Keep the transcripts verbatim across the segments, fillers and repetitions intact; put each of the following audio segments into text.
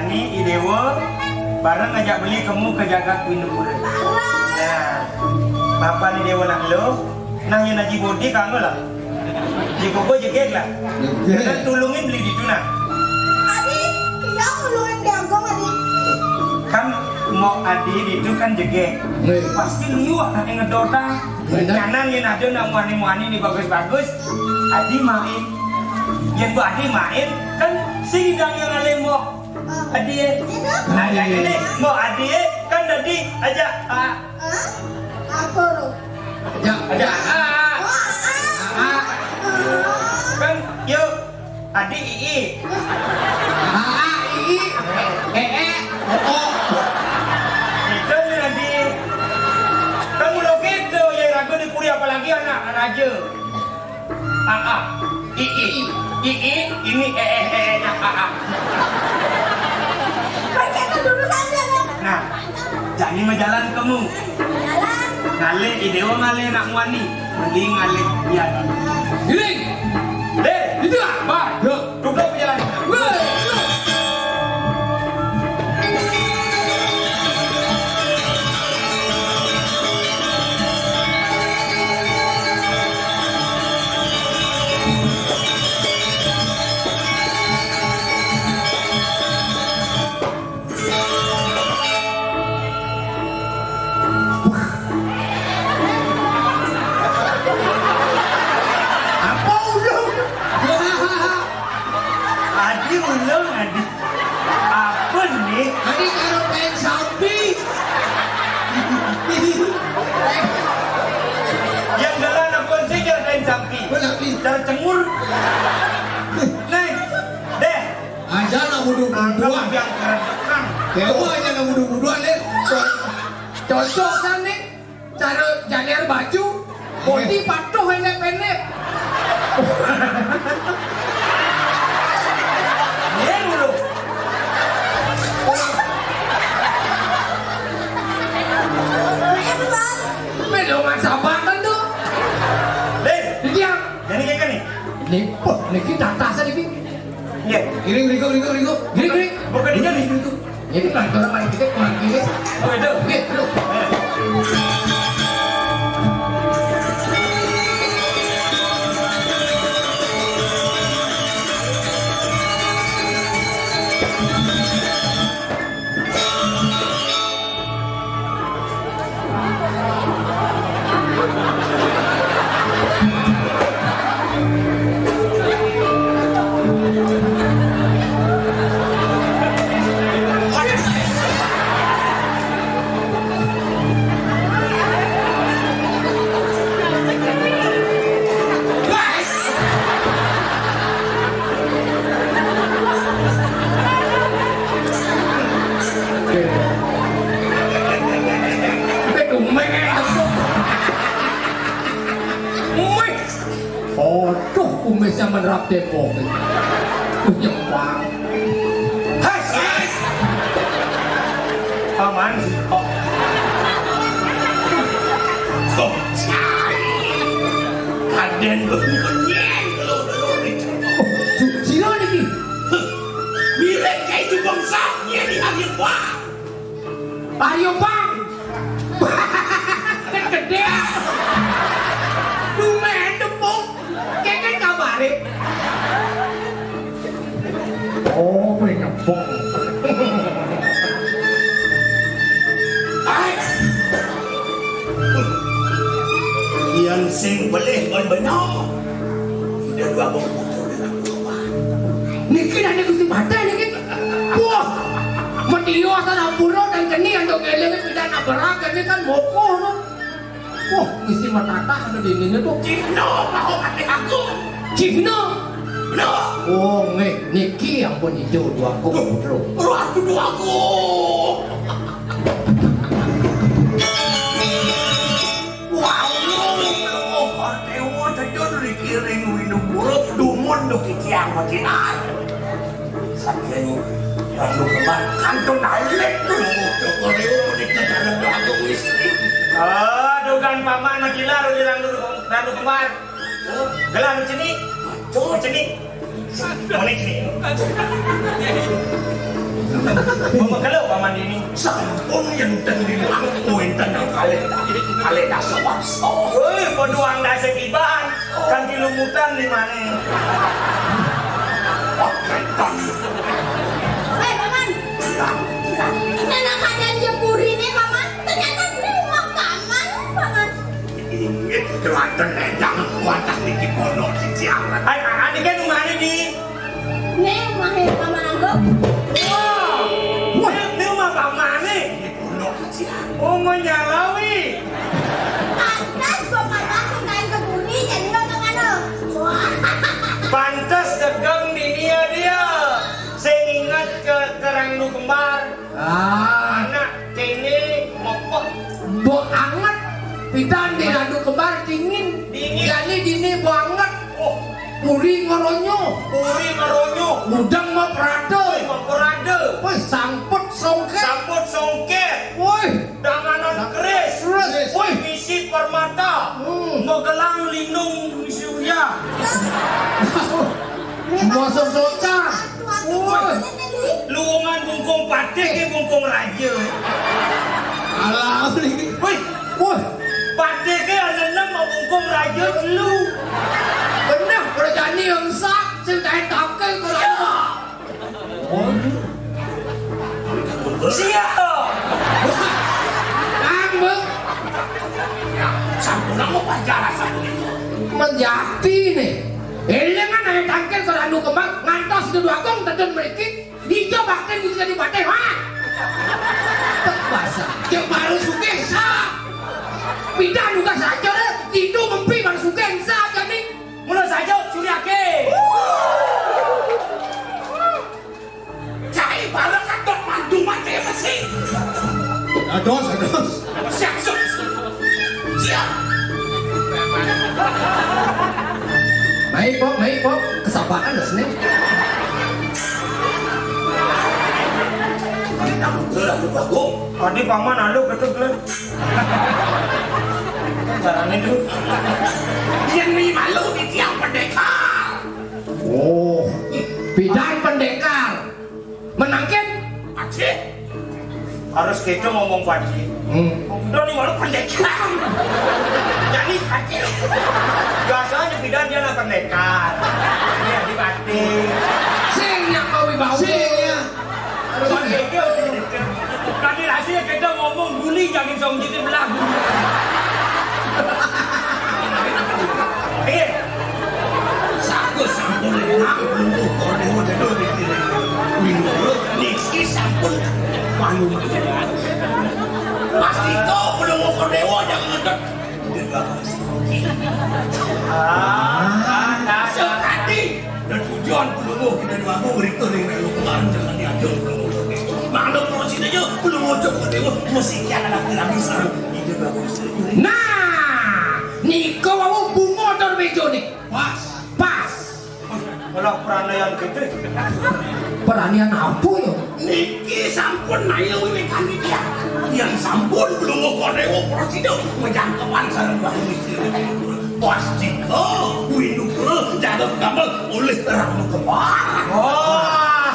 Ni Idewa, bareng ajak beli kemu ke jagat Windupura. Nah, bapa ni Idewa nak lo, nah yang Haji Bodi kamu lah. Jiko ko jegeg lah. Jegeg. Kan tulungin beli ditu nah. Adi, iya tulungin diangkong Adi. Kan mau Adi ditu kan jegeg. Nih. Pasti liu anak yang ngedota. Bener. Kanan yang ada nak muani-muani ni bagus-bagus. Adi main. Yang bu Adi main, kan sing dang yang alemo. Adie. Nah, yang ini mau adie kan tadi aja. Ah. Hah? Apa tu? Aja, aja. Ah. Oh, ah. Ah. Kan yuk adi ii. Ah, ii. Eh, eh. Oh, oh. Itu ni tadi. Kamu lo gitu ya ragu di kuliah apalagi anak raja. Aa. Ii. Ii. Ini ee ee nya aa. Nah, jadi majalan kamu. Jalan. Ngalih idewa ngalih nak muani. Mending ngalih ya. Giling. Deh, itu apa? Yuk, duduk jalan. Woi. Apa ulung? Adi ulung, Adi. Apa ni? Adi karo kain sapi. Yang jalan apa sih kain sapi? Benar, Adi. Cara cengur. Nih, deh. Aja nak budu-buduan. Anggap yang keredekan. Dewa aja nak budu-buduan, eh. Co-, cocok kan nih? Cara jaler baju, bodi patuh pendek-pendek. Iya dulu. Pedoman sabar kan tuh? Deh, Jadi yang jadi kayak gini. Nih, oh, nih kita atas aja, Pi. Iya. Giring, ringkuk, ringkuk, ringkuk. Giring, giring. Bukan dia nih. Ringkuk. Jadi, lantur main kita, main kita. Oh, itu. Oke, terus. Aduh, kumisnya menerap tembok. Nyempang. Hai, hai. Paman. Oh. Kok cai? Kaden lu nyeng lu dulu nih. Oh, sira niki. Mirip kayak itu bangsatnya di akhir bang. Ayo, Bang. Kan gede. Lumayan tepung. Kayak kan kabare. Oh, menepung. Ai. Yang sing boleh ngon benar. Udah dua bungkus, udah dua bungkus. Niki nane Gusti Patih niki. Wah, metiyo asal ampura dan keni antuk kelinge pidana berat kene kan mokoh to. Wah, Gusti Matatah anu dinine to. Cihna mau mati aku. Cihna. Bener. Oh, nggih, niki ampun ijo dua aku putra. Aduh, dua aku. Wah, oh, Dewa Tedun dikiring Windu Guru dumun do kiciang macinan. Saking Randu Kembar kantun alit tuh. Coba Dewa menikah dalam lagu istri. Ah, dugan paman macilar di Randu, Randu Kembar. Gelah nu cenik. Tuh cenik. Muni sini. Mama kalau paman ini sampun enten di aku enten yang kali kali dasar wakso. Woi, peduang dasar kiban. Kan di lumutan di mana? Paketan. Hei, paman. Ini anak keadaan jepuri nih, paman. Ternyata ini rumah paman, paman. Inggih, kelanten endang kuatah niki kono di Ciangan. Hai, Kakak niki rumahnya di? Nih, rumahnya Paman Agung. Wah, wah, ini rumah Paman nih. Di kono di Ciangan. Oh, mau nyalawi. Pantes, Bapak langsung kain ke bumi, jadi nggak ke mana. Wah. Pantes dagang di dia dia. Saya ingat ke kerang lu kembar. Ah. Anak kene mokoh. Mbok anget. Pidan di randu kembar dingin. Dingin. Jani dini mbok anget. Oh. Puri ngeronyo. Puri ngeronyo. Udang mau perade. Woi, mau perade. Woi, sangput songket. Sangput songket. Woi. Danganan keris. Keris. Woi, misi permata. Hmm. Magelang lindung misi uya. Masuk soca. Woi. Luwungan bungkung patih ke bungkung raja. Alah, ini. Woi. Woi. Patih ke anenem mau bungkung raja lu. Bener, udah jani yang sak, sing kain takel kalau. Iya. Oh. Siap. Kang, Bang. Ya, sampun aku pacaran sampun itu. Menjati nih. Eling kan ayo tangkil ke randu kembang, ngantos di dua kong tedun mriki. Ijo bakten bisa jadi patih, ha? Tek basah. Cek baru sugih, sa. Pindah juga saja deh. Tidur ngempi baru sugih, sa jadi. Mula saja curiake. Cai bareng kadok mandu mati besi. Ados, ados. Siap, siap. Siap. Baik, Pok, baik, Pok. Kesabaran dah sini. Ini kamu gerak, Pak Gong. Tadi paman anu betul, Glenn. Caranya dulu. Yang ini malu di tiang pendekar. Oh, pidan pendekar. Menangkin? Aceh. Harus gitu ngomong Pak Haji. Hmm. Udah nih, walau pendekar. Jadi Pak Haji. Biasanya pidan dia anak pendekar. Ini di batin. Sing yang mau wibawa. Sing ya. Harus gitu. Tadi rahasia kita ngomong guli, jangan song jadi belah guli. Iya. Saku sampun enak, Blungkung Kordewa jadul mikir. Windu, niki sampun panu makan. Pasti kau Blungkung Kordewa jangan ngedet. Dia bagus. Ah, sekali. Dan tujuan Blungkung kita dua mau berikan dengan lu kemarin jangan diatur Blungkung. Maklum proses aja Blungkung Kordewa mesti kian anak bilang bisa. Ide bagus. Nah, niko wau bunga dor bejo nih. Pas. Pas. Malah peranian gitu. Peranian apa ya? Niki sampun nayo wiwitan dia. Yang sampun Blungkung Kordewa prasida menjangkepan sareng Bahu Istri. Pasti ke Windu jaga gamal oleh terang kembar. Wah,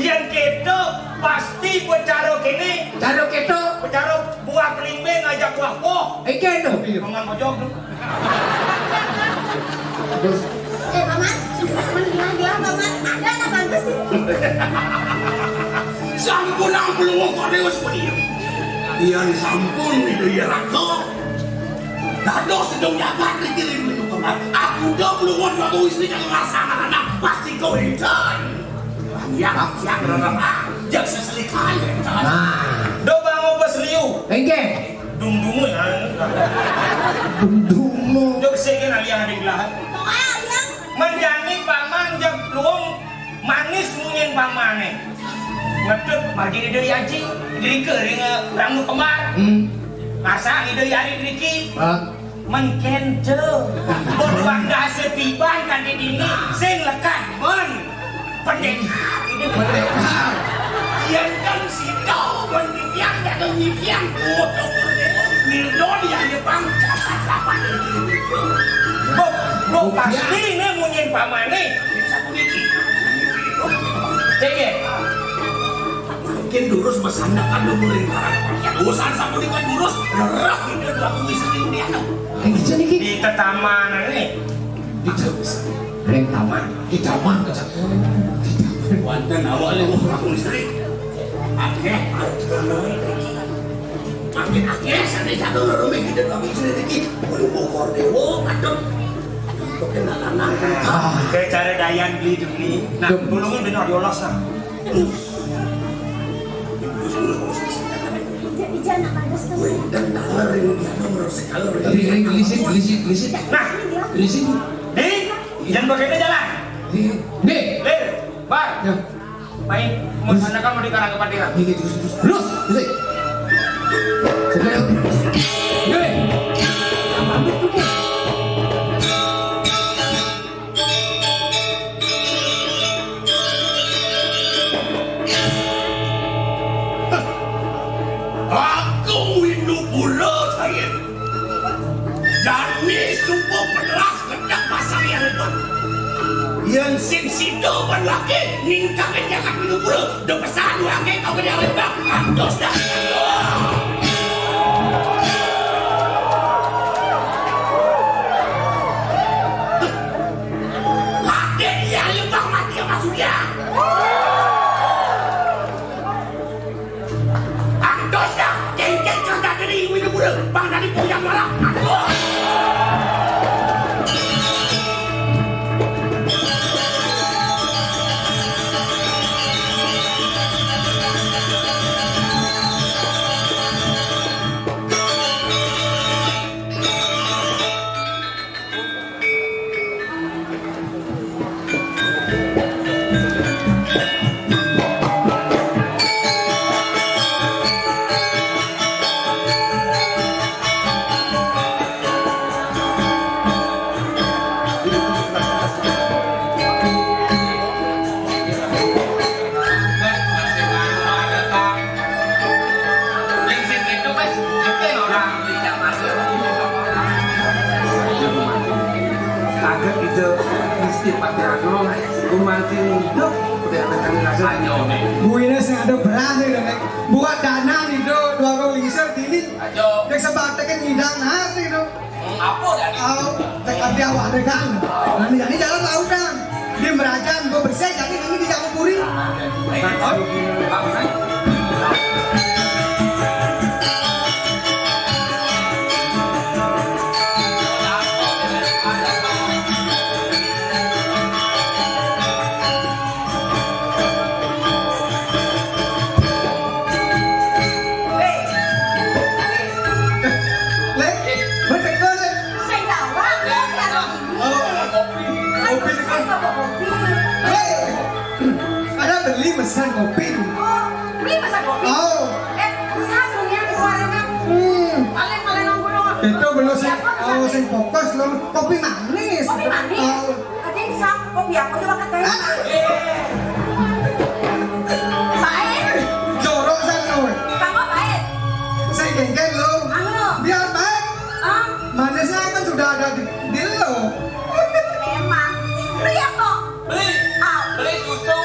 yang gitu pasti buat caro kini. Caro gitu. Buat caro buah kelimbe ngajak buah poh. Iki itu. Iya, mangan pojok tuh. Terus. Eh, Paman, mendingan dia, Paman. Ada anak bagus sih. Sampun ampun wong kare wis muni. Yen sampun itu ya raka. Dados sedang jagat iki ring menu kemar. Aku udah belum waktu istri yang ngerasa anak pasti kau enjoy. Ya, ya, ya, ya. Jangan seselikain. Nah. Do bangun bos liu. Enggak. Dungdungu ya. Dungdungu. Jog sing kena liang di belahan. Menjani paman jog luwung manis munyin pamane. Ngedut margi ide aji, ide kering rambut kembar. Hmm. Masa ide ari driki. Ah. Men kence. Berwanda setiban kan di dini sing lekat men. Pendekar. Pendekar. Yen kan sida men nyipiang jaga nyipiang kudu nildo dia Jepang. Bok, bok pasti ne munyin pamane. Cek ya. Mungkin durus mesan kan dulu ring barang. Ya urusan sama di durus, lerah ini dua kuwi sering dia. Yang hijau niki. Di tetaman ini. Di taman. Ring taman. Di taman, kata. Di taman. Wonten awak lho, aku istri. Akeh. Makin akeh sane jatuh loro ming hidup kami istri iki. Kuwi bokor dewa, kadang. Kok kena lanang. Ah, kayak cara Dayan beli demi. Nah, demi. Tulungin bener diolos, nah. Ija, ija, nak bagus tuh. Weh, dan taler ini dia nomor sekali. Ri, ri, gelisit, gelisit, gelisit. Nah, gelisit. Di, jangan begitu jalan. Di, di. Lir, bar. Ya. Baik, mau sana kamu di Karang Kepatiran. Ini terus, terus. Terus, terus. Sudah, ya. Gue. Apa betul, Bos? Aku Windu Pura, saya. Jani subuh pelas kedak pasang yang lebat. Yang sing sido ban laki ningkakin jagat Windu Pura. Udah pesan laki kau ke yang lebat. Antos dah. Hati dia lebah mati sama Surya. Antos dah, jengkel kerja diri, ibu ibu, bang dari puyang malah. Antos. Kaget gitu, mesti pakai anu, kumancing hidup, udah anak-anak aja. Ayo, Nek. Buina sing ada beras nih, Nek. Buat dana nih, Do, dua ribu lingser, dini. Ayo. Dek sebab tekan ngidang nasi, Do. Hmm, apa dah? Au, tek abdi awak deh, Kang. Nah, ini jadi jalan lautan. Di Merajan, gua bersih, jadi ini di Jawa Puri. Lek, bener kok, Lek. Sing gawat, Lek, ya. Oh, kopi. Kopi. Sing gawat, kopi. Hei, ada beli pesan kopi. Oh, beli pesan kopi? Oh. Eh, susah dunia di warung, kan? Hmm. Paling, paling nunggu, nunggu. Itu belum sih. Siapa pesan? Oh, sing fokus, lo. Kopi manis. Kopi manis? Oh. Ati sap, kopi apa coba katanya? Ah. Pahit. Jorok san, oi. Kamu pahit. Saya genggen lo. Anu. Biar baik. Ah. Manisnya kan sudah ada di, di lo. Memang. Beli apa? Beli. Ah. Beli susu.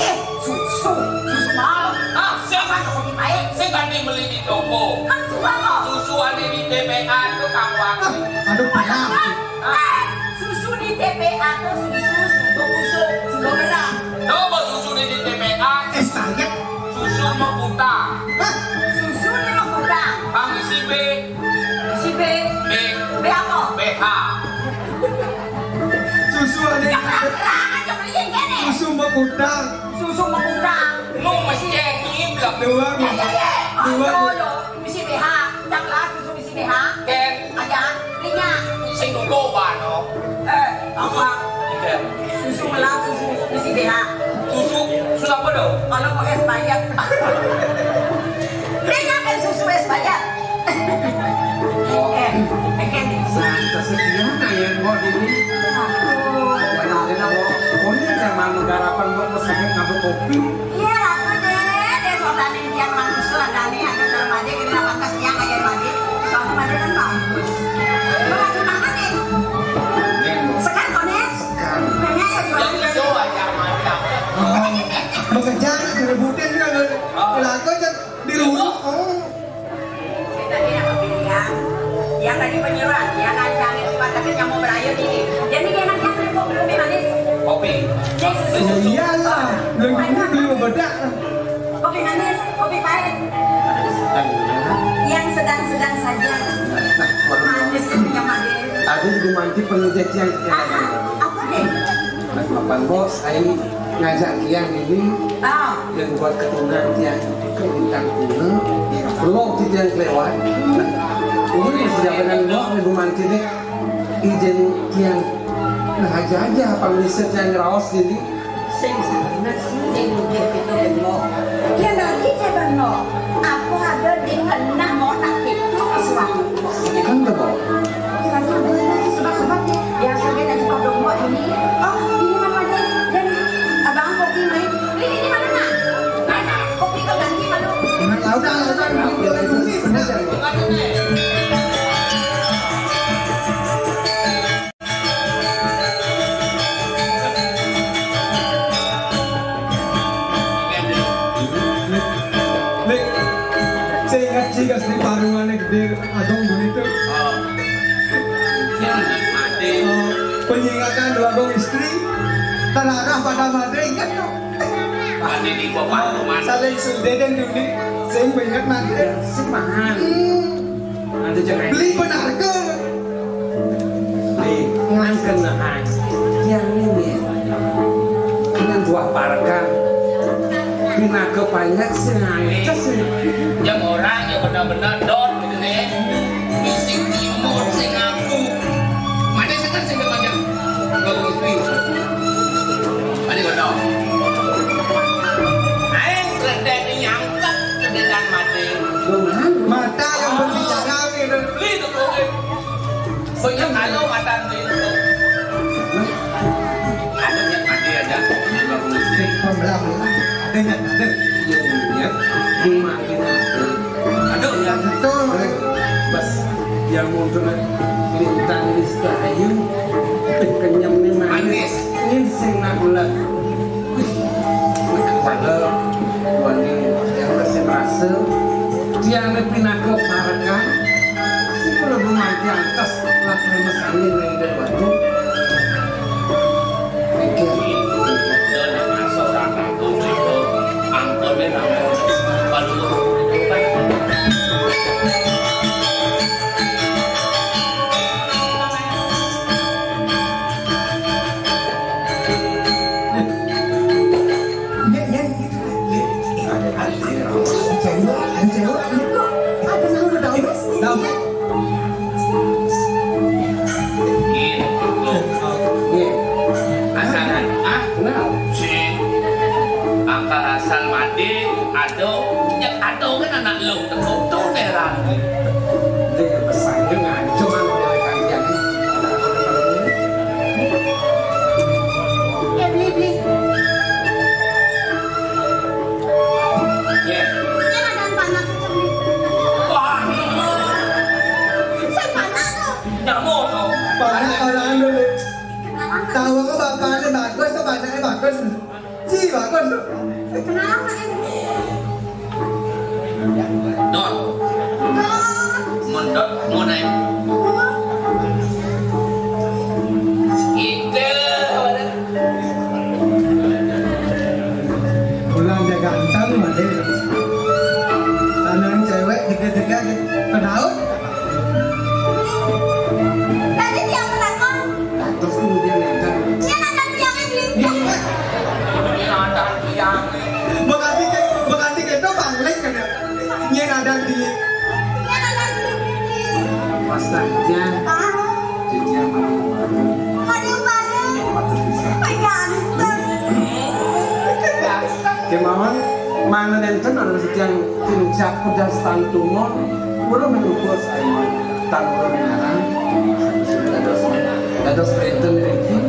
Eh, susu. Susu mahal. Ah, siapa? Kopi pahit. Saya tadi beli di toko. Kan susu apa? Susu ada di T P A tuh, kamu. Ah, aduh, pahit. Eh, susu di T P A tuh susu, susu, susu, susu beras. Coba susu di T P A. Es kaget. Susu mekuta. Hah? Susu di mekuta. Bang isi B. Isi B. B. B apa? B H. Susu ada. Ya, terang aja beliin kene. Susu mekuta. Susu mekuta. Nu mesti ngiblak. Dua. Iya, iya, iya. Dua. Oh, iya, iya. Bisi B H, cak lah susu bisi B H. Ken. Aja, linya. Sing nunggu bano. Eh, apa? Iya. Susu melas, susu bisi B H. Susu, susu apa dong? Kalau mau es bayar. Linya kan susu es bayar. Eh, eh, Ken. Santas sekian yang mau ini. Aduh. Benar, benar, mau. Oh, ini yang mau garapan mau sakit ngabuk kopi. Iya, aku deh, deh, saudari dia manusia, dani, ada dalam aja, kita pantas dia kayak mandi. Soalnya mandi kan bagus. Mau lagi mana nih? Sekarang, Kones? Sekarang. Nanya ya, jualan. Jadi, jauh aja, mantap. Oh. Butin kan, oh, belaga aja di rumah. Oh. Yang tadi penyuluhan, yang ngancangin si Batak yang mau berayu ini. Jadi dia ngancangin kopi, kopi manis. Kopi. Dia susu. Oh, iyalah, yang dulu beli bedak. Kopi manis, kopi pahit. Yang sedang-sedang saja. Manis itu yang manis. Tadi juga mancing penuh jajan. Ah, ah, apa deh? Mas Papan Bos, saya ngajak Kian ini, ah, yang buat keturunan Kian ke Bintang Kuna, belum Kian kelewat. Nah, ini masih jabanan Bos, Ibu Manti deh. Izin Kian, nah, aja aja apa bisa Kian ngeraos jadi. Sing sana sing dia itu beno. Kian lagi dia beno. Apa ada di kena mau tak itu suami. Kan beno. Kan beno, sebab-sebab ya. Biasanya nasi kodok buat ini. Oh, ini mana aja? Dan abang kopi main. Ini, ini mana, Nak? Mana? Kopi kau ganti malu. Nah, udah, udah, udah, udah, udah, udah. Lik, saya ingat sih, kasih parungannya gede, Agung begitu. Oh. Yang mati. Oh, penyingatan dua Agung istri, terarah pada mati, ingat dong. Mati di bawah rumah. Saling sudeden dulu, saya ingat mati. Semahan. Hmm. Ada jangan. Beli penarga. Beli, ngan kenaan. Yang ini, dengan buah parkan. Pinaké panyek sing ancés. Yang orang yang benar-benar don gitu nih. Misi timun sing aku. Mana sih kan sing macam. Bagus nih. Mana kau tahu? Aing sedang nyangkep sedang mati. Mata yang berbicara gitu. Beli tuh, Beli. Soalnya kalau mata beli tuh. Ada yang mati aja. Pembelah, ada yang ada. Iya, iya. Mati. Aduh, ya betul. Bas, yang muncul lintang di Setayu, kenyam nih manis. Manis. Ini sing nak ulah. Wih, kalau wani yang masih merasa, dia lebih nak ke parakan. Itu lebih mati atas, lah, masih angin yang ada waktu. Gitu. Asal, ah, kenal. Si angka asal mati, ado, nyek ado kan anak lo, terkutuk heran. Dia pesannya ngaco, man, dari kalian. Ya, beli, beli. Ya. Ini ada panas itu, beli. Wah, ini. Saya panas tuh. Nyamuk, tuh. Panas, panas dulu. Tahu aku bapaknya bagus tuh, bapaknya bagus. Si bagus tuh. Kenapa ini? Don. Don. Mondot, mau naik. Itu. Pulang dia ganteng, mati. Tanah cewek, dikit-dikit, ke laut. Tadi dia menakon. Terus kemudian yang kan. Dia ada tiang yang beli. Iya. Ini ada tiang. Bekati ke, bekati ke itu banglik kan ya. Ini ada di. Dia ada di. Pas saja. Ah. Jadi yang mana yang baru? Mana yang baru? Patut bisa. Ganteng. Kemauan mana dan kan ada yang tincak pedas tantungon. Udah mengukur saya. Tanpa mengarang, dados, dados enten iki.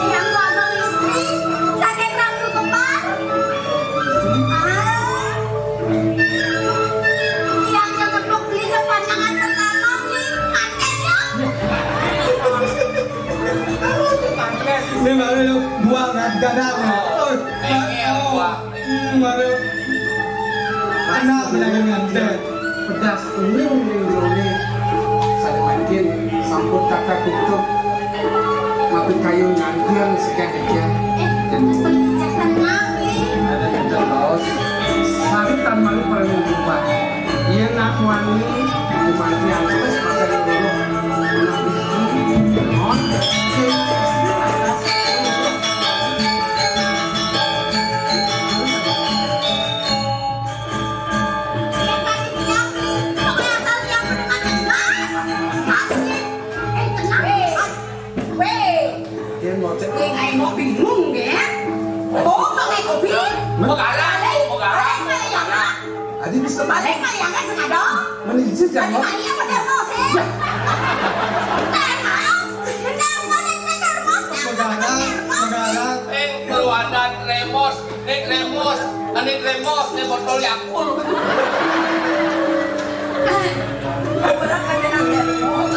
Yang kagak istri, saking rambut kepar. Ah. Yang kegeplok beli ke pantangan pertama, beli patennya. Ini baru lu buang, kan? Gadang, ya? Oh, ini yang buang. Hmm, baru anak bilangin nganten. Pedas kuning ning jroné. Sané mangkin sampun tata tutup. Mati kayu nganggur sekian sekian. Eh, jangan pencet tenang, eh. Ada yang terus. Sari tan malu pernah berubah. Iya nak wani, mati halus, masa dulu. Anak istri, non. Dia mau cek. Yang aing mau bingung ya. Oh, pakai kopi? Mau kalah, mau kalah. Adi bisa balik kali yang kan sengaja. Mending sih jangan. Tadi kali apa termos ya? Termos. Benar, benar, termos. Negara, negara. Eh, kalau ada termos, ini termos, ini termos, ini botol Yakult. Berat kan dengan termos.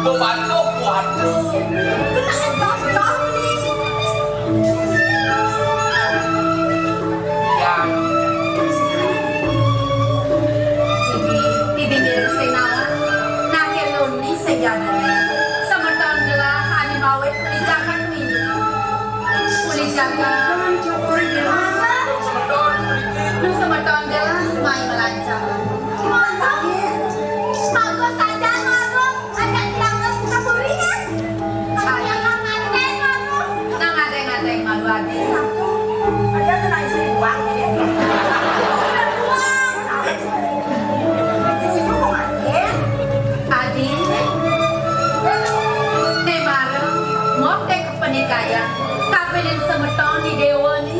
Tuh batuk, waduh. Kena etos, etos. Ya. Bibi, bibi mireng sing nawa. Nake luni sing jadone. Semeton gelah ane mawit uli jagat minggu. Uli jagat. Semeton gelah mai melancar. Monggo saja, monggo. Ada tiang kepuri, kan? Ada tiang nganten, aku. Nang nganten-nganten malu adi. Ada kena isi uang, ya. Udah buang. Itu mau nganten. Adi, ne mareng, mok te kepenikayan, kapilin semeton di dewa ni.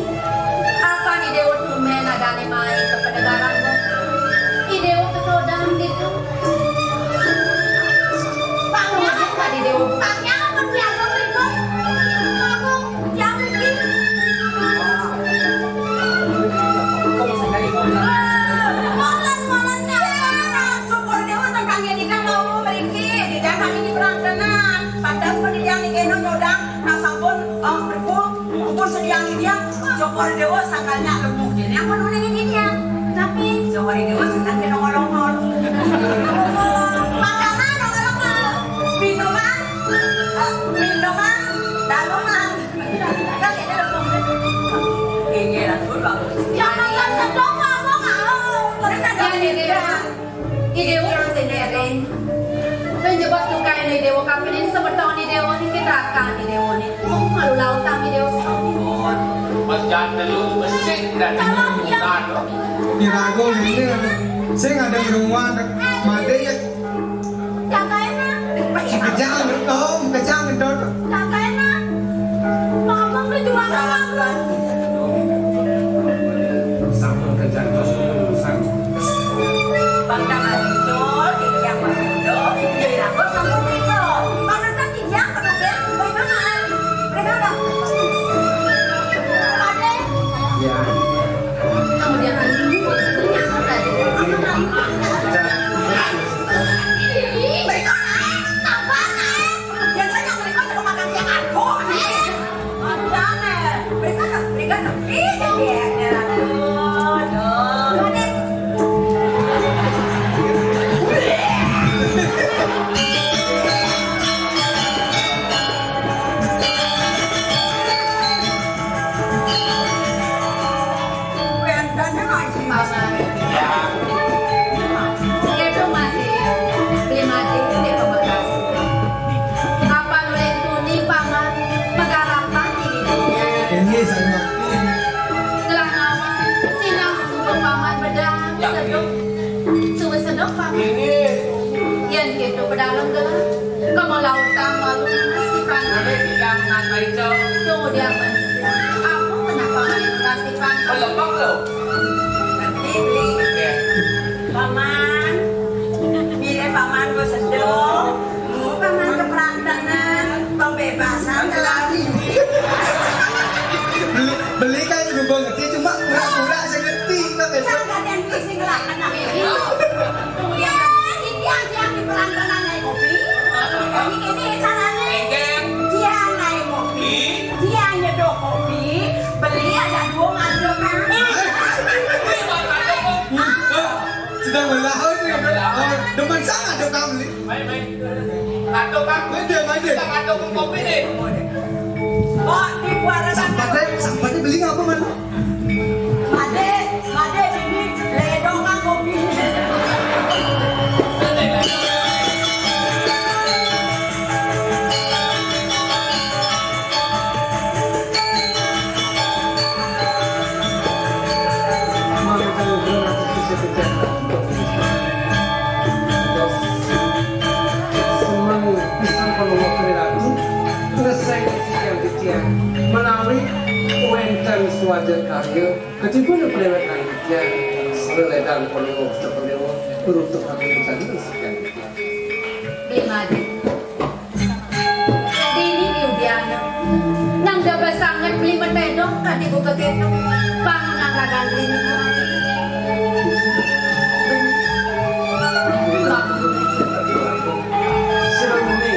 Apa ni dewa tumen adane mai ke penegaran mok? Ni dewa kesodan gitu. Pangeran tadi dewa. Pangeran pun diagung itu. Agung, diagung gitu. Molen, molen, syukur dewa tentang ini kan mau meriki. Di dalam ini perang tenang. Padahal pun di yang ini nyodang. Nah, sampun, oh, berku, ampun sediang dia, syukur dewa sangkalnya lemu. Jadi, ampun uning ini dia. Tapi, syukur dewa senang dia nongol-nongol. Makanan nongol-nongol. Minuman, eh, minuman, daluman. Kan ini lemu. Ini langsung bagus. Jangan sedok, ngomong, ah. Terus ada yang dia. Idewo sing ngiring. Sing jebos tukane idewo kapilin semeton idewo ni kitakan idewo ni. Mau malu lautan idewo. Ampun, mas jangan dulu, bersih dan bukan. Dirago ini, sing ada rumah, mati ya. Jagain, ah. Kejang, oh, kejang, dot. Kakaknya, ngomong lu juga ngomong. Sampun kejantos urusan. Bangkang ancol, tiang masuk, tiang sampun itu. Pantesan tiang penuh bel, bagaimana? Mereka udah. Ada. Ya. Kemudian, ih, mereka naik, sabar naik. Biasanya mereka suka makan tiap aku. Jangan. Mereka tak, mereka tak. Ih, dia, dia. Aduh, aduh. Wénten masih. Paman. Itu masih. Beli mati di Pamekasan. Apa nulih tuni, Paman? Pegarapan ini dunia. Ini saya ngerti. Telah ngawang, sinau suba, Paman, bedang sedok. Suba sedok, Paman. Ini. Yén kéto pedalem gelah, ka melautan malu nasipan. Ada tiang nan baik, Cok. Tunggu dia, Paman. Apa kenapa malu nasipan? Pelepek lo. Ngerti, beli. Oke. Paman. Mirip Paman ku sedok. Paman keperantanan, pembebasan telah. Beli, beli kan juga ngerti, cuma pura-pura saya ngerti, Pak Besok. Jangan yang pusing lah, anak ini. Kemudian, ini yang, yang di perantanan naik kopi. Ini, ini caranya. Dia naik kopi, dia nyeduh kopi, beli ada dua madu Belah, oh, ini belah. Oh, demen sangat dong kamu nih. Baik, baik. Atau kan? Beda, beda. Atau kopi nih. Oh, di Kuara Sampatnya, sampatnya beli apa, Man? Made, made, ini ledong kan kopi. Semeng pisan Palungguh Ratu, ngreseng titiang-titiang menawi wénten suwada karya ketimbang prewétan titiang, saledan Palungguh Palungguh runtuh kami pisan sekian titiang. Bli Made. Dini di Udiana. Nang daba sanget beli metedok kadi buka keto. Bangunan ragan dini. Sira muni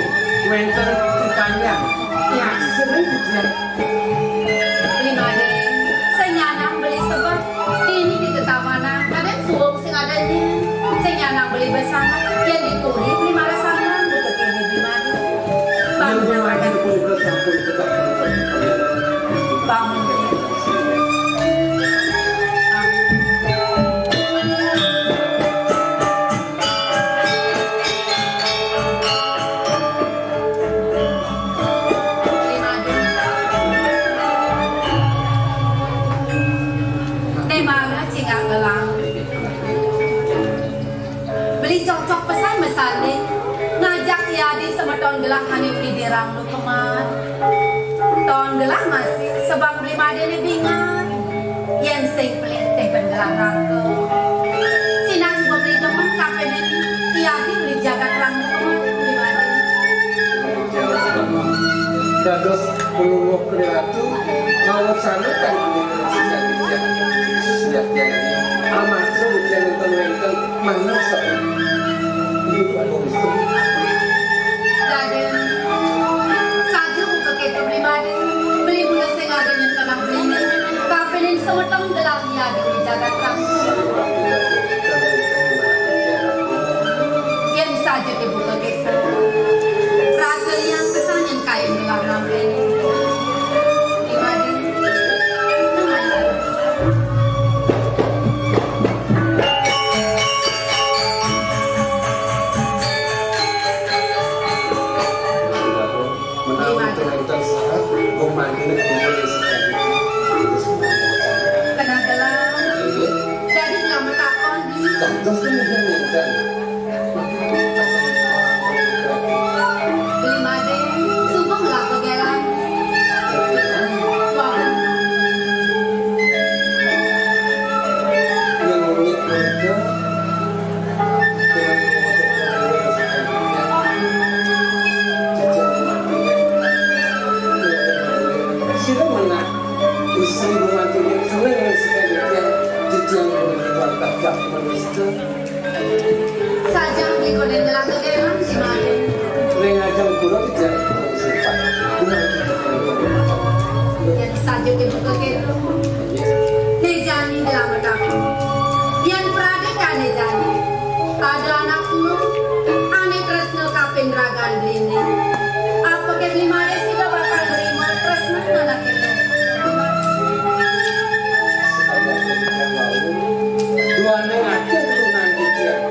wénten titanyah. Ya, sering titiang. Bli Made, sing nyanang beli sebet. Dini di tetamanan, kadén suwung sing ada nyi. Sing nyanang beli besanget, yén dipuri beli marasana, buka kéné beli madu. Bangun. Bangun. Né mara cingak gelang. Beli cocok pesan mesane ngajak Yadi semeton gelah ane pidirang lu kemat. Ton gelah masih sebang beli madene bingar. Yen sing pelit teh ben gelah rangka. Sinak sebab beli demen kapene Yadi beli jagat rangka kemat beli madene. Dados pelungguh Ratu, mawon sami kang punika sejatian. Sejatian amarga ujian wonten wénten manah saking Ibu Agung Istri. Raden, saja buka kita pribadi, beli mula sing ada nyentenang beli. Kapilin semeteng gelah Yadi di jagat ratu. Yen saja dibuka kita, rasa liang kesanyen kain gelah rampene. Di madu, nang madu. Menawi wonten sarat, kok mangkene kumpul ing sedalu. Kena gelang. Nggih. Dadi nyelamet takon. Dados kemudian ngenten. Beli made, subuh ngelak kegelan. Wonten. Yang unik menika. Sira menah istri mantune seneng sekalian jejang menika. Saja mengikuti gelang kegelang di madu. Ring ajeng kula jejang sifat. Yang saja dibuka keto. Nejani gelang aku. Yang pradekane jani. Ada anak kula ane tresna kaping ragan bline. Apake bli made sida bakal nerima tresna anak itu? Duane ngajeng turunan titiang.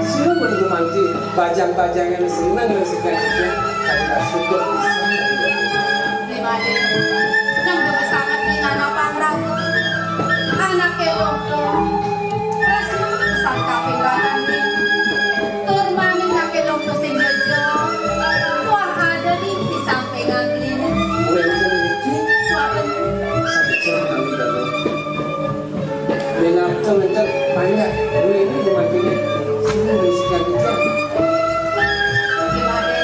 Sira menggumanti bajang-bajangan seneng lan segan titiang. Kalian syukur pisan. Bli made, nang demen sanget ing anak panggraku. Anake lungguh. Tresna pesan kaping ragan. Tur maning anake lungguh sing bejo. Tuah ada di, di sampingan beli. Wénten niki. Tuah bener. Sakit saya mengalami dalam. Minangka wénten panjak duweni dumatine sing wis kandikan. Bli made,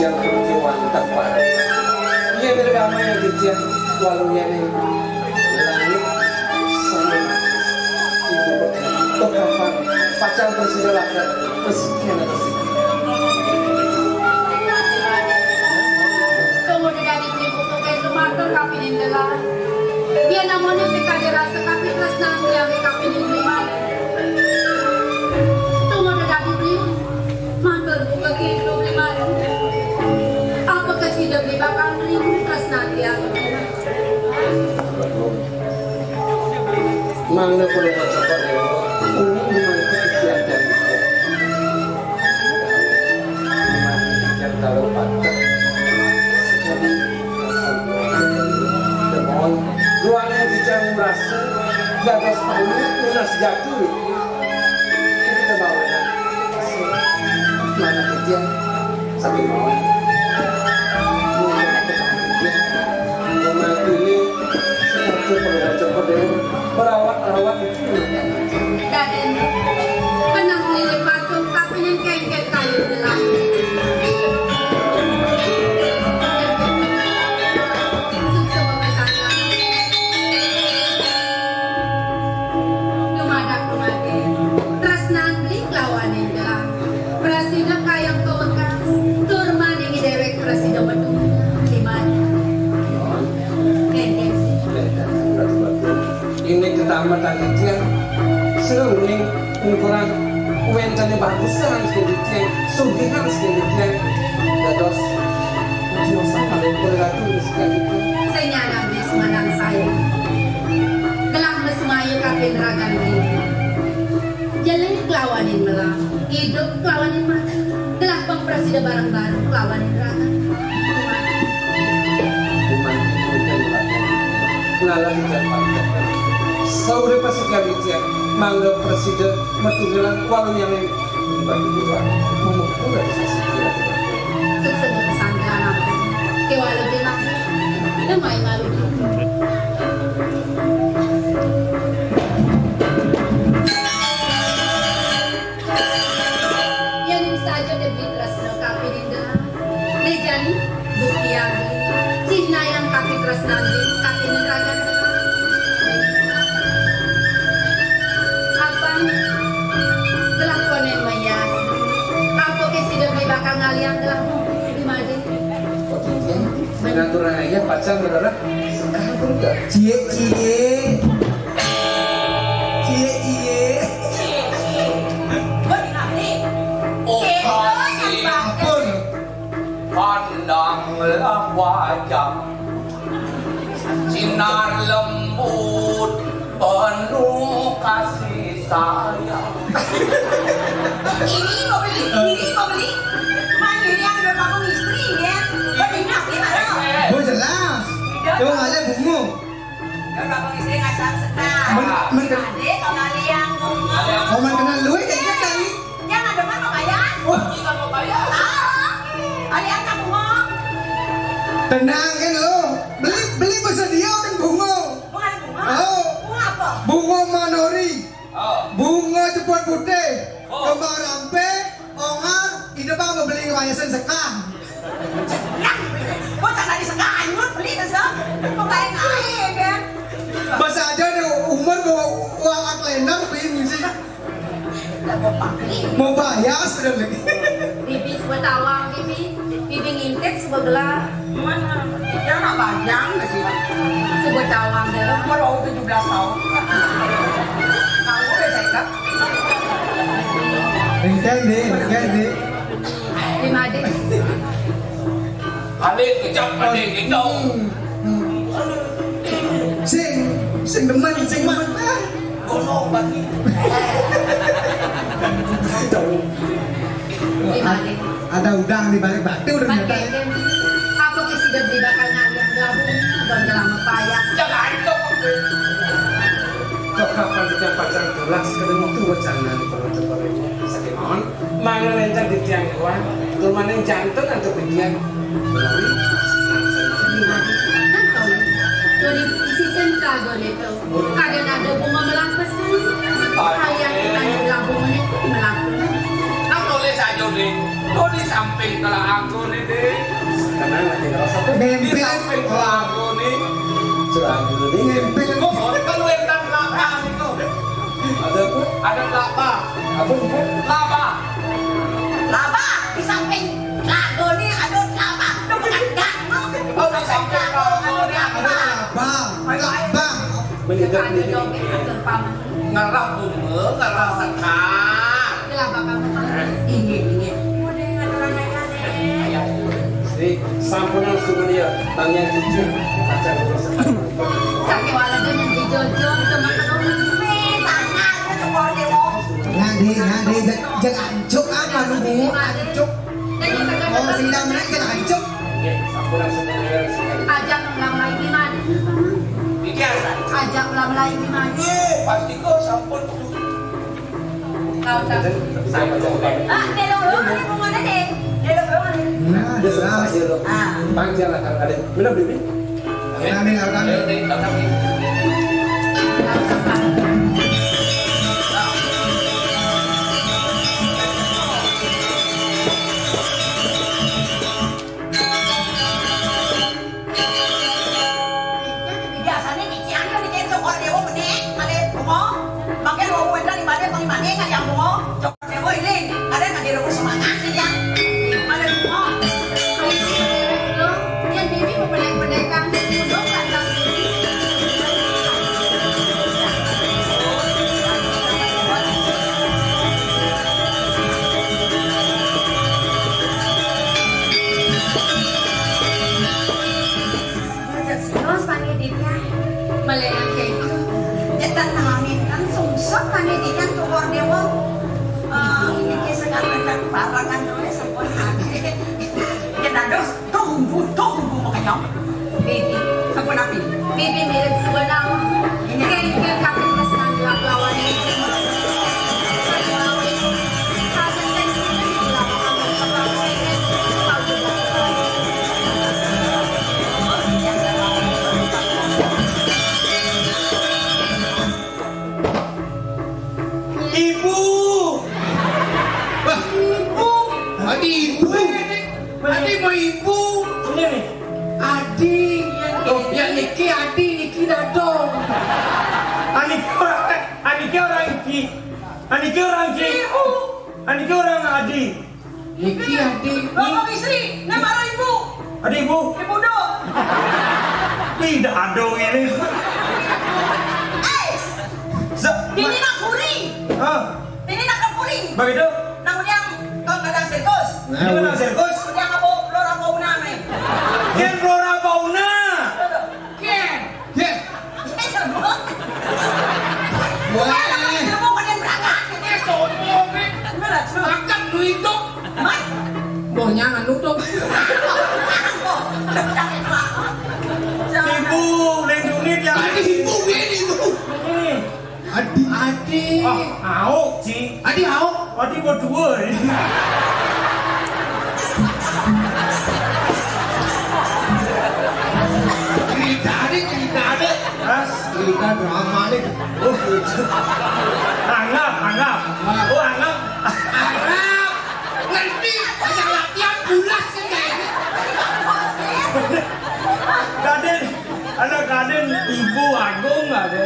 Yang kebetulan tepat. Ia berdamai yang titiang walau yang langit sama ibu berkata kapan pacar bersejarah dan meski anak. Tunggu di dadi ibu bukan lumatur kapinin gelah. Dia namanya pikade rasa tapi tresnan yang kapinin lima. Tunggu di dadi beli. Matur buka kitu beli madu. Apa kasida beli bakal ring tresnan dia? Mangda perlu coba dewa. Kuning di mana kesucian dan yang taruh pantek. Demohon ruangnya dijang merasa gagas pamit lunas jatuh. Kita bawa mana kerja sambil mau. Rumah ini seperti pengajar perawat-rawat. Raden, kenang nilai patung, tapi yang kengkeng kayu gelang. Sukses pemasangan. Dumadak dumadi, tresnan beli kelawan yang gelang. Prasida kayang kawekas, tur maning dewek prasida metu. Di mana? Kengkeng. Ini ketama tadi dia seruning ukuran wentene bagusan sedikit, sugihan sedikit, dados tiosan malih beratu sekali. Sing nyanam di semanang saya. Gelah mesmaya kaping ragan diri. Jelek lawanin melah, hidup lawanin mati. Gelah pang prasida barang baru lawanin ragan. Ngalah ikan pantai. Saurip pasika witian, mangga prasida metu gelah walu yang bagi dua. Mumukul dari sasih. Sukses pesantren apa? Kewala gelah. Lemai malu. Yen saja dadi tresna kapining gelah, né jani buktiang beli, cihnayang kapitresnan beli, kapining ragan gelah. Apan gelah koné mayas, apa ké sida beli bakal ngalihang gelah mung di madé? Ngaturang aja pacar ngelerek. Cié-cié. Cié-cié. Operasi ampun. Pandanglah wajah sinar lembut penuh kasih sayang. Ini mau beli, ini mau beli. Mandiri yang udah kamu istri, ya. Berdinah, gimana? Oh, jelas. Tuh, ada bunga. Yo, kamu istri ngasal sekal. Men-, men-, adé, kau ngalih yang ngomong. Kau men kenal lu, ini kan tadi. Yang ada mah mau bayar. Wah. Kita mau bayar. Ah, kalian tak bunga. Tenang kan lu. Beli, beli bersedia kan bunga. Bunga ada bunga? Oh. Bunga apa? Bunga manori. Oh. Bunga cepon putih. Oh. Kembang rampe. Ongar, ida bang mau beli kemayasan sekah. Nah, bocah tadi sekah anyut beli tuh, so. Pembayang aja, kan? Masa aja ada umur bawa uang aklender, beli misi. Lah, mau pakai. Mau bayar sudah lagi. Bibi sebut awang, Bibi. Bibi ngintip sebut gelah. Mana? Ya, anak bajang masih. Sebut awang gelah. Umur baru tujuh belas tahun. Kamu udah cakep. Engkén, Dik, engkén, Dik. Lima, Dik. Balik kejap, balik kejap. Sing, sing demen, sing demen. Kono bagi. Lima, Dik. Ada udang di balik batu ternyata. Apa ké sida beli bakal ngalih yang gelabung, bukan gelama payah. Jangan itu. Kok kapan kita pacar gelas ketemu tuh wacana di perut terbaru ini. Sakit mohon, mangga lencang di tiang kuat, lumaning jantung atau pikiran. Nah, tahu. Jadi sisen kagone to. Kadén ada bunga melah pesan. Kaya kesan gelah bunga né melah pesan. Nang tulis aja deh. Tulis samping telah aku nih deh. Nempel. Lagu nih. Lagu nih. Nempel. Kok kan wetan kelapa itu? Ada apa? Ada kelapa. Apa itu? Kelapa. Kelapa di samping lagu nih ada kelapa. Lu bukan gak? Oh, di samping lagu nih ada kelapa. Kelapa. Meninggal. Ada dong, ada paman. Ngarah bunga, ngarah sekar. Itulah bakal menang. Inggih, inggih. Udah, nggak ada orang lain, Nek. Jadi, sampun langsung dia, tanya jujur, aja ngurus sekar. Sakit wala tuh nanti jojo, itu mah perlu. Weh, tanya, itu tuh kalau dia mau. Ngadi, ngadi, jek, jek ancuk apa lu, Bu? Ancuk. Oh, sing dang menaik jek ancuk. Oke, sampun langsung dia, sekali. Ajak ulang lagi, Mat. Iya, ajak ulang lagi, Mat. Iya, pasti kok sampun. Tahu, tahu. Ah, dia dulu, dia mau mana, deh? Dia dulu. Nah, dia sudah hasil. Ah. Panjang lah, Kang Ade. Benar, Bibi? Amin, amin, amin. Amin, amin. Biasanya cician yang bikin cokor dewa benih, ada bungo. Makin mau wenda di mana, mau di mana, nggak yang bungo. Cokor dewa ini, ada nggak di rumah semangat sih ya. Ada bungo. Lo, yang bibi mau pendek-pendek kan, duduk kan, kan. Terus panitia. Melihat itu. Kita nangin kan sungsut panitia tuh dewa. Eh, ini sekarang parangan dulu ya, sampun hadir. Kita terus tunggu, tunggu makanya. Bibi, sampun napi? Bibi mirip sebenarnya. Ini. Kayak, kayak kami kesenangan lawan ini. Ibu. Wah, ibu. Adi ibu. Adi mau ibu. Ini nih. Adi. Oh, ya niki Adi, niki dadong. Aniki orang, aniki orang iki. Aniki orang iki. Aniki orang Adi. Niki Adi. Bapak istri, nama ibu? Adi ibu. Ibu dong. Tidak ada ini. Eh, ini nak kuri. Hah? Ini nak kuri. Begitu? Nang yang kau kadang sirkus. Ini kadang sirkus. Yang apa? Lora apa uname? Yang lora apa una? Ken. Yes. Wah. Makan duit dong. Bohnya nganu dong. Ibu, lindungi dia. Tadi ibu, ini ibu. Hmm. Adi, adi. Oh, auk, Ci. Adi auk. Adi mau dua. Cerita nih, cerita nih. Hah? Cerita drama nih. Oh, gitu. Anggap, anggap. Oh, anggap. Anggap. Ngerti, hanya latihan pulas kan kayak ini. Kadin, ada Kadin, Ibu Agung ada.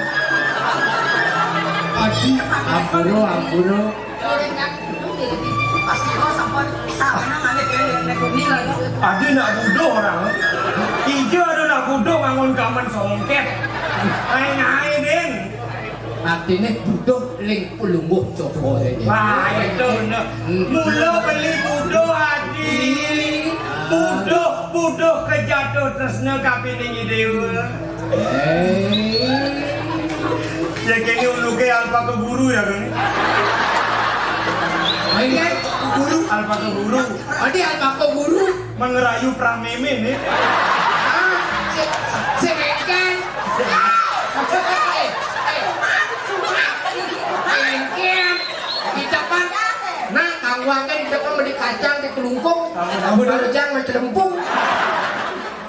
Adi, ampun, ampun. Pasti kau sampun salah nang ane kene nek kuning lagi. Adi nak buduh orang. Ijo ada nak buduh ngangon kaman songket. Ae-ae, Din. Artine buduh ring pelungguh Jawa iki. Wah, itu bener. Hmm. Mula beli buduh, Adi. Buduh, buduh kejatuh tresna kapining Idewa. Eh. Ya kene uluke alpaka guru ya, Bang. Ayo, guru. Alpaka guru. Adi alpaka guru. Mengerayu prameme nih. Ah, si, si Rengken. Rengken. Kita kan, nah, kangwake kita kan beli kacang di kelungkung. Kamu beli rejang macam lempung.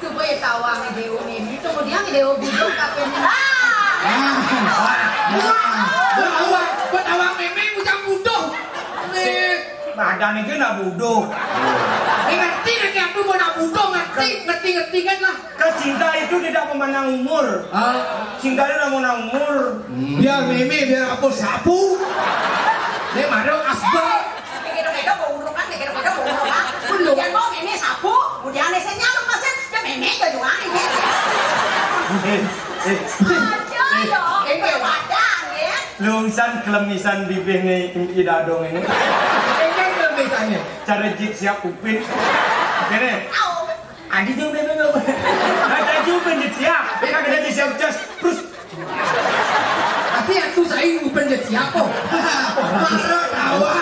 Supaya tawang Dewa ini, kemudian Dewa buduh kakeknya. Ah, ah, ah, ah, ah, ah, memang macam buduh. Nih. Badan iki nak buduh. Ini ngerti nek aku mau nak buduh, ngerti. Ingatlah. Kan cinta itu tidak memandang umur. Ah. Cinta itu tidak memandang umur. Biar mémé, biar apa sapu. Né maro asbak. Kéto-kéto mau urukan, kéto-kéto mau urukan. Belum. Dia mau mémé sapu, kemudian saya nyaluk mesin, ya mémé aja doang ini. Eh, eh. Aja ya, ini badan ya. Lungsan kelemisan bibirnya Idadong ini. Ini kelemisannya. Cara jit siap upin. Kéné. Au. Adi tuh udah udah. Ada juga penjit siap. Dia kagak ada siap jas. Terus. Tapi aku saya penjit siapa? Marah tawa.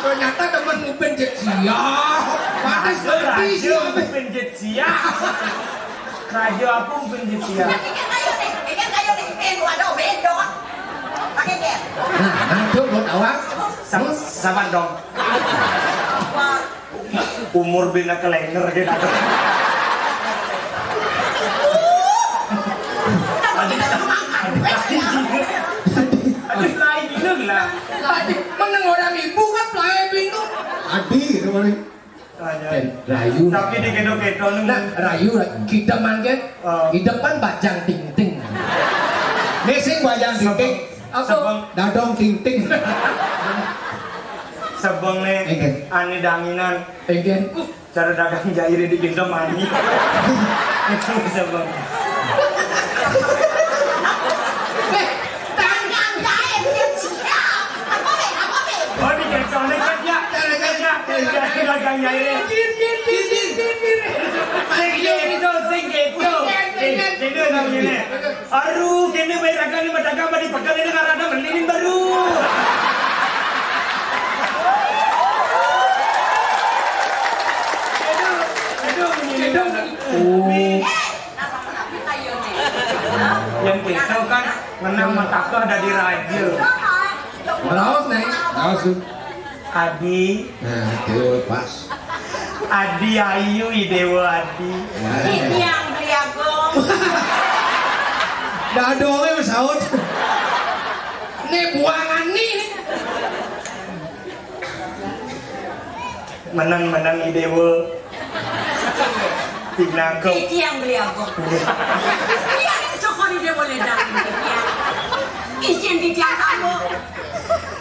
Ternyata temen penjit siap. Pantes ngerti siapa. Penjit siap. Raja aku penjit siap. Ini kan kayu nih, ini kan kayu nih. Eh, gua ada obeng dong. Pakai dia. Nah, nah, tuh buat awak. Sama, sama dong. Wah. Umur bina kelenger gitu. Aduh, lain gitu lah. Tadi meneng orang ibu kan pelai bingung. Adi, kemarin. Rayu. Tapi di kedo-kedo nih. Nah, rayu, kita manggen. Oh. Di depan bajang ting-ting. Né sing bajang ting-ting. Apa? Sebeng. Dadong ting-ting. Sebeng né. Éngkén. Ané danginan. Éngkén. Cara dagang jairé di Gendong Mani. Sebeng. Dagang jairé dia siap. Apa, Bé? Apa, Bé? Oh, di Gendong kan ya. Dagang jairé. Sing gitu, sing gitu. Sing gitu. Sing gitu namanya. Aduh, kéné baé raga né mah dagang mah di pegel ini ngarana melinin baru. Aduh, aduh, melinin. Yang kita kan menang mata tuh ada di raja. Raos, Néng. Raos, tuh. Adi. Nah, déwa pas. Adi ayu, i déwa Adi. Nah. Titiang beli agung. Dadongé wis saut. Né buangan nih. Menang-menang i déwa. Pinangkep. Titiang beli agung. Iya. Iya, cokon i déwa ledang. Izin titiang kamu.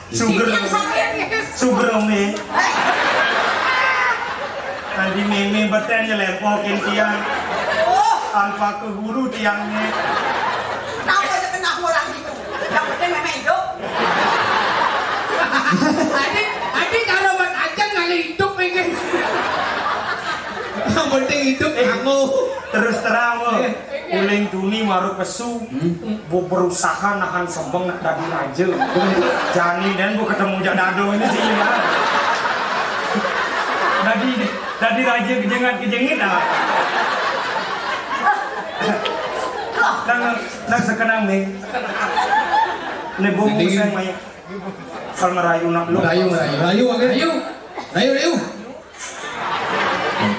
Suger. Suger, Mé. Nanti mémé beten nyelempokin tiang. Alpa ke guru tiangnya. Kenapa aja kena orang itu? Yang penting mémé hidup. Adi, Adi kalau buat aja ngalih hidup ini. Yang penting hidup. Eh, kamu. Terus terang, Bang. Eh. Uling tuni maru pesu, hmm, bu berusaha nahan sebeng nak dadi raja. Jani dan bu ketemu jak dado ini sih ya. Dadi, dadi raja kejengat-kejengat ah. Nang, nang sekenang nih. Nih bu musang mai. Kalau merayu nak lu. Merayu, merayu, merayu, oke. Ayo. Ayo, ayo.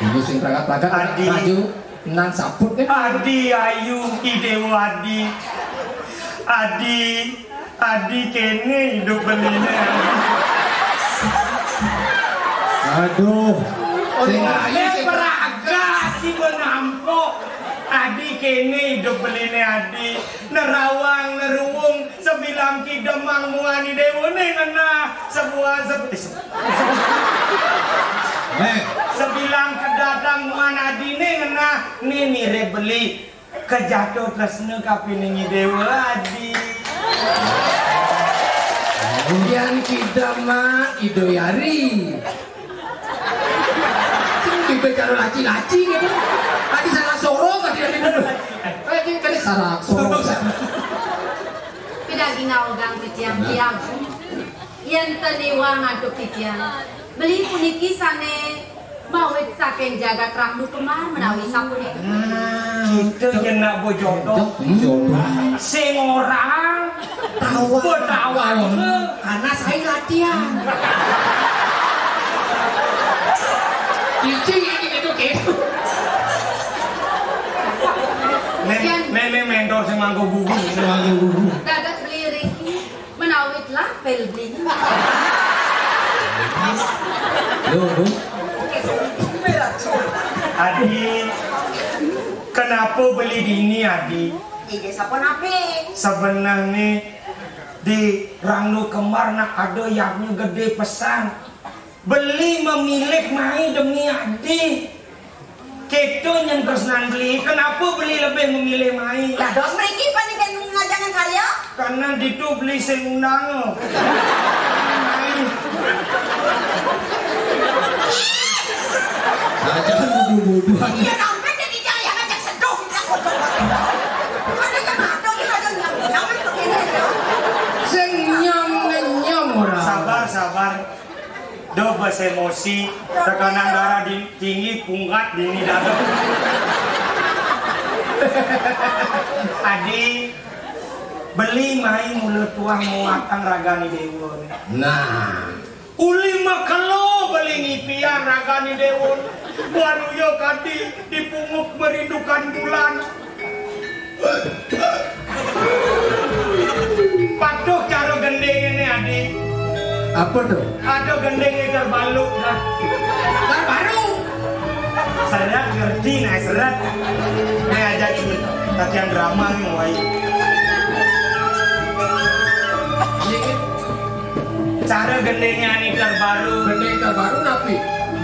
Dulu sing pragat-pragat, Adi. Maju, nang saput kan. Adi ayu, i déwa Adi. Adi, Adi kéné hidup beliné. Aduh. Sing ayu, sing pragat, sing menampok. Adi kéné hidup beliné Adi. Nerawang, neruwung, sebilang kidemang muani déwané ngenah, sebuah se-, eh, se-, eh, sebilang kedatang muan adiné ngenah, né mirip beli, kejato tresna kapining i déwa adi. Yan kidemang i déwa adi. Sing dibicara laci-laci gitu. Tadi salah sorong, tadi ada dulu. Eh, ini kan salah sorong. Pidaging aogang titiang tiang. Yén ten iwang antuk titiang. Beli puniki sané mawit saking jagat Rangdu Kembar menawi sapunika. Nah, kita yén nak bojodoh. Jodoh. Sing ora Tawa. Tawa. Ana saya latihan. Cicing ini gitu gitu. Nen, nen, nen, mentor sing mangko buku, sing mangko buku. Dados beli riki menawi telah bel beli. Lho, Bu. Adi. Kenapa beli dini, Adi? Iya, sapa napi? Sebenarnya di Rangdo Kembar nak ada yadnya gede pesan. Beli memilih mai demi Adi. Kita nyentresnan beli, kenapa beli lebih memilih mai? Lah, dos mriki paling kan ngajangan karya? Karena ditu beli sing undang. Mai. Aja nuduh-nuduhan. Iya, sampai jadi jangan ngajak seduh, ngajak foto. Ada yang ada, ada yang nyam, nyam begini, ya. Sing nyam, nyam ora. Sabar, sabar. Duh, bas emosi, tekanan darah di, tinggi, punggat, dini dada. Adi, beli mai mula tuah muatan ragani dewa. Nah. Uli makelo beli ngipian ragani dewa. Baru yo kadi dipunguk merindukan bulan. Patuh cara gending ini, Adi. Apa tuh? Ada gending ini terbalu dah. Terbaru. Seret ngerti, nah, seret. Ini aja nih, latihan drama nih, mulai. Cara gendingnya ini terbaru. Gending terbaru napi?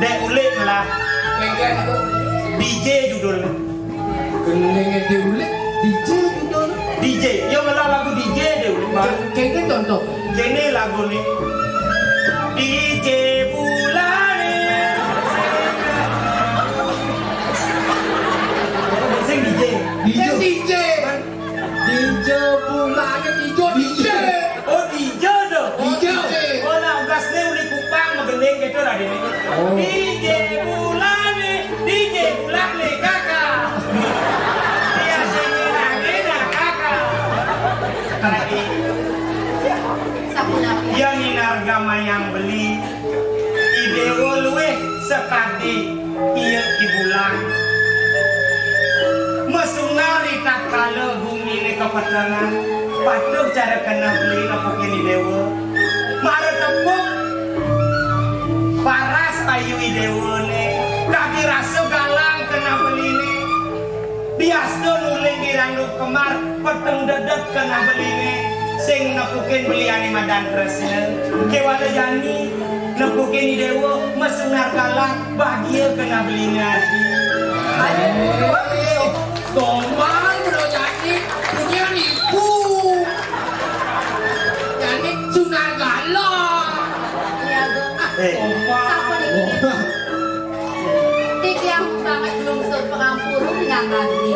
Dek ulik lah. Kengken itu. D J judulnya. Gendingnya diulik, D J judulnya. D J, ya malah lagu D J deh ulik baru. Kengken contoh. Kene lagu nih. D J Bulane. Sing D J. D J. Sing D J. Dijo bulane, dijo, dijo. Oh, dijo to. Dijo. Oh, nah, gasne uli Kupang magending gitu lah dene. Oh. D J bulane, D J bulane kakak. Dia sing enak-enak kakak. Lagi. Sapunapi? Yang inarga mayang beli. Idewa luwih sekadi iya ibulan. Mesunari tatkala gumine kepetengan, patuh cara kena beli nepukin idewa. Mara tepuk paras ayu idewane, kadi rasa galang kena beline. Diasta nuling di randuk kemar, peteng dedet kena beline, sing nepukin beliane madan tresna. Kewala jani, nepukin idewa, mesunar galak, bahagia kena beline ati. Ayo, gombal, bro, jani, punya nipu. Jani, sunar galak. Iya, Bu. Eh. Gombal. Sapa niki? Titiang banget lungsur pangampura rinangkang Adi.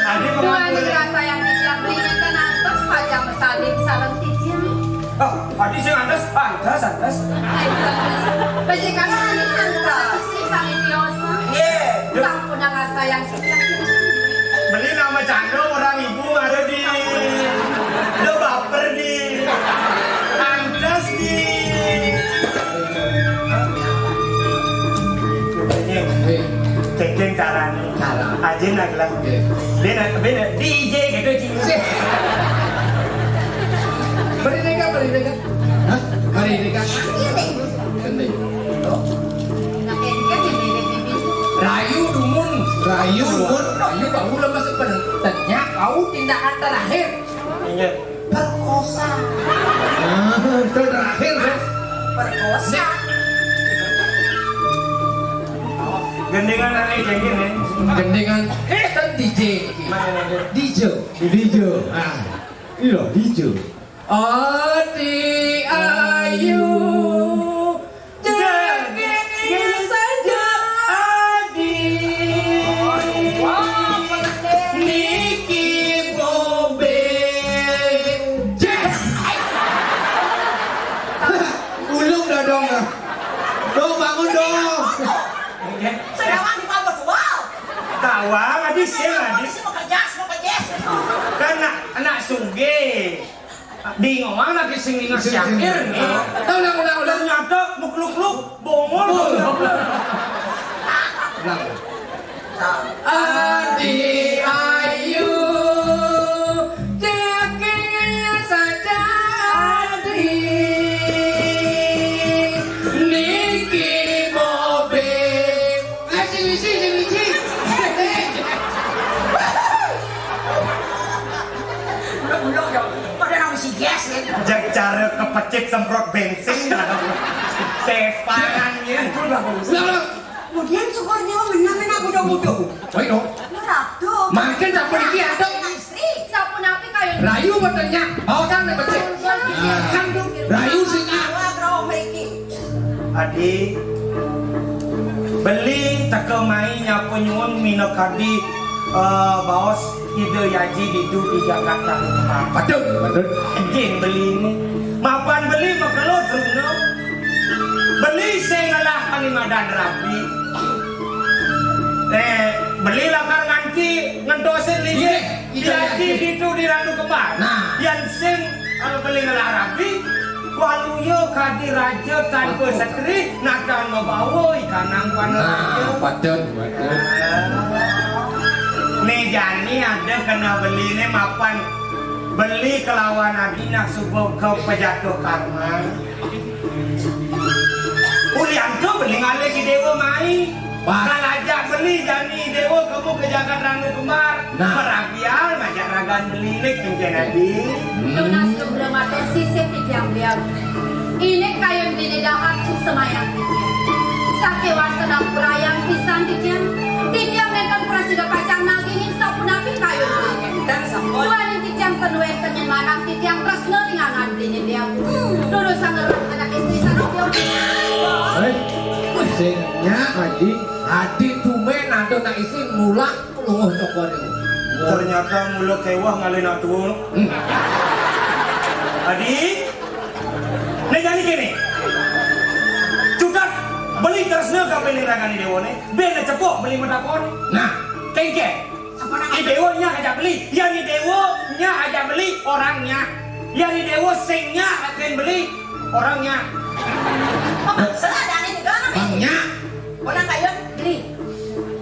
Adi pangampura. Duaning rasa yang titiang beli nenten antos pacang masalin sareng titiang. Oh, Adi sing antos, antos, antos. Ayo, bajikane Adi antos. Sami tiosa. Nggih. Sampun rasa yang titiang. Beli nama candong orang ibu ada di. Lo baper di. Antos di. Kengken carane. Cara. Aja nak lah. Oke. Beda, beda. D J gitu, Ci. Beri deka, beri deka. Hah? Beri deka. Iya, deh. Gending. Nah, ini kan yang beda pipi. Rayu dumun. Rayu dumun. Rayu bau lemes sebenarnya. Kau tindakan terakhir. Ingat. Perkosa. Ah, itu terakhir, ya. Perkosa. Gendengan aneh jengking, ya. Gendengan. Eh, kan D J. Mana D J? D J. D J. Ah, iya, D J. Adi ayu. Jagain saja Adi. Niki Bobe. Yes. Ulung dodong. Dong, bangun dong. Sedangkan di Pabos, wow. Tawang, Adi, sing, Adi. Mau kerja, mau kerja. Kan anak, anak sugih. Bingung anak sing ninga Syakir nih. Ulang, ulang, ulang. Ternyata mukluk-kluk bongol. Ulang. Adi ayu, jaga saja Adi. Niki Bobe. Eh, sing isi, sing isi. Cara kepecit semprot bensin. Separan ya. Lah, lah. Kemudian syukurnya menang-menang muda-muda. Oh, itu. Nah, Ratu. Makin sampun iki ada. Sri, sampun api kayu. Rayu bertanya, oh kan nek becik. Iya. Kan tuh, rayu sing ah. Wah, karo mriki. Adi, beli teka mai nyapa nyuwun minakadi, eh, baos Ida Yaji ditu di Jakarta. Betul, betul. Nggih, beli ini. Mapan beli makelo truna. Beli sing ngelah panimadan rabi. Eh, beli lakar nganti ngentosin lili. Iya, iya, Yaji iya. Ditu di Randu Kembar. Nah. Yang sing, eh, beli ngelah rabi, waluya kadi raja tanpa setri, natan mabawa ikanang wana raja. Nah, betul, betul. Nih jani ada kena beli nih mapan beli kelawan adi nak subuh ke pejatuh karma. Ulian tu beli ngalih ki dewa mai. Wah. Kalau ajak beli jani dewa kamu ke Jakarta Randu Kembar. Nah. Merabial majak ragan beli nih kencen adi. Hmm. Tunas Subra matur sisip titiang beliau. Ini kayun dini dahat susemayang titiang. Sakewanten ampurayang pisan titiang. Titiang nenten prasida pacang nagingin sapunapi kayun. Enten sampun. Duaning titiang ten wenten yen manah titiang tresna ring anak dini beliau. Durus sangeran anak istri sanok yo. Hei, sing nyak, Haji. Haji tumen ada nak istri mulak. Lunguh cokor iku. Ternyata mula kewah ngalih nak tuwa. Hmm. Adi, nek jani kene. Cutat beli tresna kabeh ning ragane dewane, ben cepok beli matakon. Nah, kengke. Apa nak? I dewa nya ajak beli, ya ni dewa nya ajak beli orangnya. Ya ni dewa sing nya akan beli orangnya. Apa maksud ada ni negara ni? Bangnya. Orang kaya beli.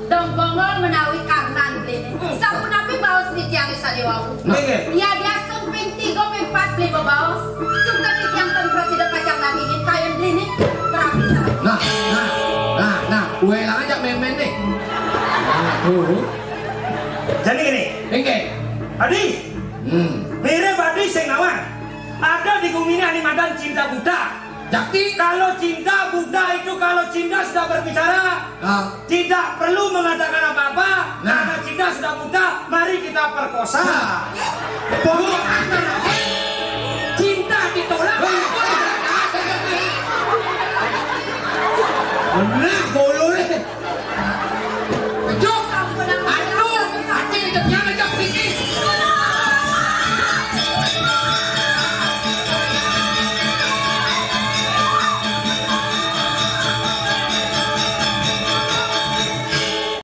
Dong bongol menawi karnan beli ni. Hmm. Sapunapi baos titiang sadi wau. Nah. Nggih. Ya dia ping tiga ping empat beli bebaos. Sungkan titiang ten prasida pacang nagingin kain beli ni. Berapi salah. Nah, nah, nah, nah, gue lah ajak memen nih. Nah, tuh. Jadi gini. Nggih. Adi. Hmm. Mirip Adi sing nawang. Ada di gumi ini animadan cinta buta. Jadi kalau cinta buta itu, kalau cinta sudah berbicara, ah, tidak perlu mengatakan apa-apa. Nah. Karena cinta sudah buta, mari kita perkosa. Nah. Pokoknya cinta ditolak. Benar,